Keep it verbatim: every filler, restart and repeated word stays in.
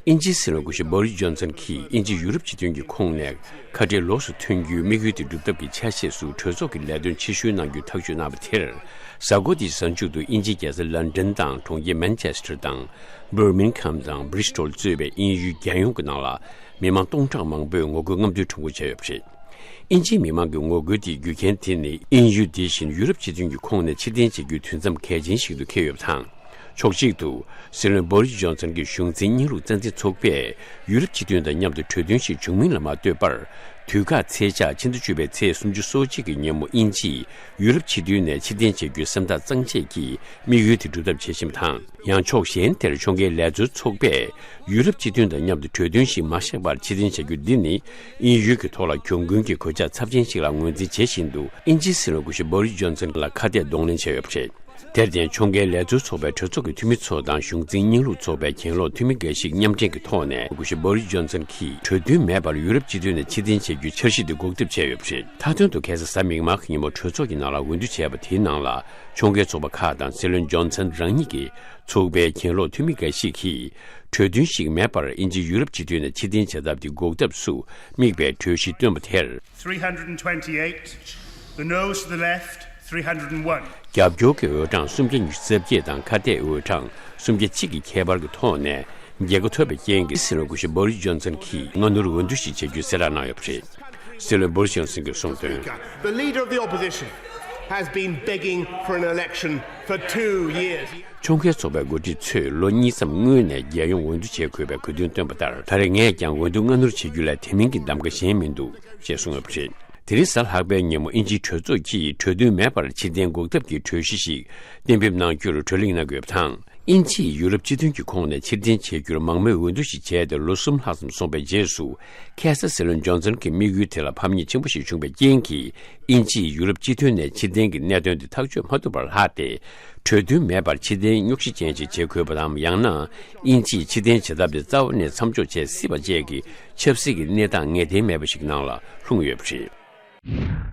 དབྱིན་ཇིའི་སྲིད་བློན་སྐུ་ཞབས་བོ་རིས་ཇོན་སན་གྱིས་དབྱིན་ཇི་ཡུ་རོབ་སྤྱི་མཐུན་གྱི་ཁོངས་ནས་ཁ་བྲལ་ལོགས་སུ་ཐོན་རྒྱུའི་དམིགས་ཡུལ་དེ་སྒྲུབ་ཐབས་ཀྱི་ཆ་ཤས་སུ་གྲོས་ཚོགས་ཀྱི་ལས་དོན་ཕྱིར་ཞུ་གནང་རྒྱུའི་ཐག་གཅོད་གནང་བ་དེར། གཟའ་འཁོར་འདིའི་གཟའ་མཇུག་ཏུ་དབྱིན་ཇིའི་རྒྱལ་ས་ལན་ཀྲན་དང་གྲོང་ཁྱེར་མན་ཆེ་སི་ཊར་དང་། བྷར་མིང་ཁམ་དང་བྷི་རི་སི་ཊོལ་གཙོས་པའི་དབྱིན་ཡུལ་རྒྱལ་ཡོངས་ཀྱི་ནང་ལ། མི་མང་སྟོང་ཕྲག་མང་པོས་ངོ་རྒོལ་རྔམ་སྟོན་ཁྲོམ་སྐོར་བྱས་ཡོད་པ་རེད། དབྱིན་ཇིའི་མི་མང་གི་ངོ་རྒོལ་དེའི་རྒྱུ་རྐྱེན་དེ་ནི། དབྱིན་ཡུལ་འདི་བཞིན་ཡུ་རོབ་སྤྱི་མཐུན་གྱི་ཁོངས་ནས་ཕྱིར་འཐེན་བྱེད་རྒྱུའི་དུས་མཚམས་གལ་ཆེན་ཞིག་ཏུ་འཁེལ་ཡོད་པ་དང་། ཕྱོགས་གཅིག་ཏུ། སྲིད་བློན་བོ་རིས་ཇོན་སན་གྱི་གཞུང་འཛིན་གཉིས་ལུགས་རྩ་འཛིན་ཚོགས་པས་ཡུ་རོབ་སྤྱི་མཐུན་དང་མཉམ་དུ་གྲོས་མཐུན་ཞིག་བྱུང་མིན་ལ་མ་ལྟོས་པར། དུས་བཀག་ཚེས་ཆ་ཕྱི་ཟླ་བཅུ་པའི་ཚེས་སུམ་ཅུ་སོ་གཅིག་གི་ཉིན་མོ་དབྱིན་ཇིས་ཡུ་རོབ་སྤྱི་མཐུན་ནས་ཕྱིར་འཐེན་བྱེད་རྒྱུའི་སེམས་ཐག་གཙང་བཅད་ཀྱིས་དམིགས་ཡུལ་དེ་སྒྲུབ་ཐབས་བྱེད་བཞིན་པ་དང་། ཡང་ཕྱོགས་གཞན་དེར་ཕྱོགས་འགལ་ལས་འཛོལ་ཚོགས་པས་ཡུ་རོབ་སྤྱི་མཐུན་དང་མཉམ་དུ་གྲོས་མཐུན་ཞིག་མ་བཞག་པར་ཕྱིར་འཐེན་བྱ་རྒྱུ་འདི་ནི་དབྱིན་ཡུལ་གྱི་ཐོག་ལ་གྱོང་གུན་གྱི་གོད་ཆག་ཚབས་ཆེན་ཞིག་ལ་ངོས་འཛིན་བྱེད་བཞིན་དུ། དབྱིན་ཇིའི་སྲིད་བློན་སྐུ་ཞབས་བོ་རིས་ཇོན་སན་ལ་ཁ་གཏད་གདོང་ལེན་བྱས་ཡོད་པ་རེད། དེར་བརྟེན་ཕྱོགས་འགལ་ལས་འཛོལ་ཚོགས་པའི་གྲོས་ཚོགས་ཀྱི་འཐུས་མི་ཚོ་དང་གཞུང་འཛིན་གཉིས་ལུགས་ཚོགས་པའི་གྱེན་ལོག་འཐུས་མི་འགའ་ཞིག་མཉམ་འབྲེལ་གྱི་ཐོག་ནས་སྐུ་ཞབས་བོ་རིས་ཇོན་སན་གྱིས་གྲོས་མཐུན་མེད་པར་ཡུ་རོབ་སྤྱི་མཐུན་ནས་ཕྱིར་འཐེན་བྱེད་རྒྱུའི་འཆར་གཞི་དེ་འགོག་ཐབས་བྱས་ཡོད་པ་རེད། མཐའ་དོན་དུ་ཁ་སང་གཟའ་མིག་དམར་གྱི་ཉིན་མོ་གྲོས་ཚོགས་ཀྱི་ནང་ལ་འོས་བསྡུ་བྱས་པ་དེའི་ནང་ལ། ཕྱོགས་འགལ་ཚོགས་པ་ཁག་དང་སྲིད་བློན་ཇོན་སན་རང་ཉིད་ཀྱི་ཚོགས་པའི་གྱེན་ལོག་འཐུས་མི་འགའ་ཞིག་གིས། གྲོས་མཐུན་ཞིག་མེད་པར་དབྱིན་ཇི་ཡུ་རོབ་སྤྱི་མཐུན་ནས་ཕྱིར་འཐེན་བྱ་ཐབས་དེ་འགོག་ཐབས་སུ་དམིགས་པའི་གྲོས་གཞི་བཏོན་པ་དེར། Three hundred and twenty-eight, the noes to the left, three hundred and one. རྒྱབ་སྐྱོར་གྱི་འོས་གྲངས་སུམ་བརྒྱ་ཉི་ཤུ་རྩ་བརྒྱད་དང་ཁ་གཏད་འོས་གྲངས་སུམ་བརྒྱ་གཅིག་གི་ཁྱད་པར་གྱི་ཐོག་ནས་རྒྱལ་ཁ་ཐོབ་པའི་རྐྱེན་གྱིས་སྲིད་བློན་སྐུ་ཞབས་བོ་རིས་ཇོན་སན་གྱིས་སྔ་སྣུར་འོས་བསྡུ་ཞིག་བྱ་རྒྱུའི་གསལ་བསྒྲགས་གནང་ཡོད་པ་རེད། སྲིད་བློན་བོ་རིས་ཇོན་སན་གྱིས་གསུངས་དོན། The leader of the opposition has been begging for an election for two years. ཕྱོགས་འགལ་ཚོགས་པའི་འགོ་ཁྲིད་ཚོས་ལོ་གཉིས་ཙམ་སྔོན་ནས་རྒྱལ་ཡོངས་འོས་བསྡུ་བྱེད་དགོས་པའི་གོ་སྟོན་བཏོན་པ་ལྟར། ད་རེས་ངས་ཀྱང་འོས་བསྡུ་སྔ་སྣུར་བྱེད་རྒྱུ་ལས་དེ་མིན་གྱི་གདམ་ག་གཞན་མི་འདུག་ཅེས་གསུངས་ཡོད་པ་རེད། དེ་རིང་གཟའ་ལྷག་པའི་ཉིན་མོ་དབྱིན་ཇིའི་གྲོས་ཚོགས་ཀྱིས་གྲོས་མཐུན་མེད་པར་ཕྱིར་འཐེན་འགོག་ཐབས་ཀྱི་གྲོས་གཞི་ཞིག་གཏན་འབེབས་གནང་རྒྱུར་གྲོས་གླེང་གནང་དགོས་པ་དང་། དབྱིན་ཇིས་ཡུ་རོབ་སྤྱི་མཐུན་གྱི་ཁོངས་ནས་ཕྱིར་འཐེན་བྱེད་རྒྱུར་མང་མོས་འོས་བསྡུ་ཞིག་བྱས་ཏེ་ལོ་གསུམ་ལྷག་ཙམ་སོང་བའི་རྗེས་སུ། ཁ་སང་སྲིད་བློན་ཇོན་སན་གྱི་དམིགས་ཡུལ་དེ་ལ་ཕམ་ཉེས་ཆེན་པོ་ཞིག་བྱུང་བའི་རྐྱེན་གྱིས། དབྱིན་ཇིས་ཡུ་རོབ་སྤྱི་མཐུན་ནས་ཕྱིར་འཐེན་གྱི་གནད་དོན་དེ་ཐག་གཅོད་མ་ཐུབ་པར་ལྷག་སྟེ། གྲོས་མཐུན་མེད་པར་ཕྱིར་འཐེན་རྙོག་གཞི་ཅན་ཞིག་བྱེད་དགོས་པ་དང་། ཡང་ན། དབྱིན་ཇིས་ཕྱིར་འཐེན་བྱ་ཐབས་དེ་རྩ་བ་ནས་མཚམས་འཇོག་བྱེད་སྲིད་པ་བཅས་ཀྱི་ཆབ་སྲིད་ཀྱི་གནས་སྟངས་ངེས་གཏན་མེད་པ་ཞིག་ནང་ལ་ལྷུང་ཡོད་པ་རེད།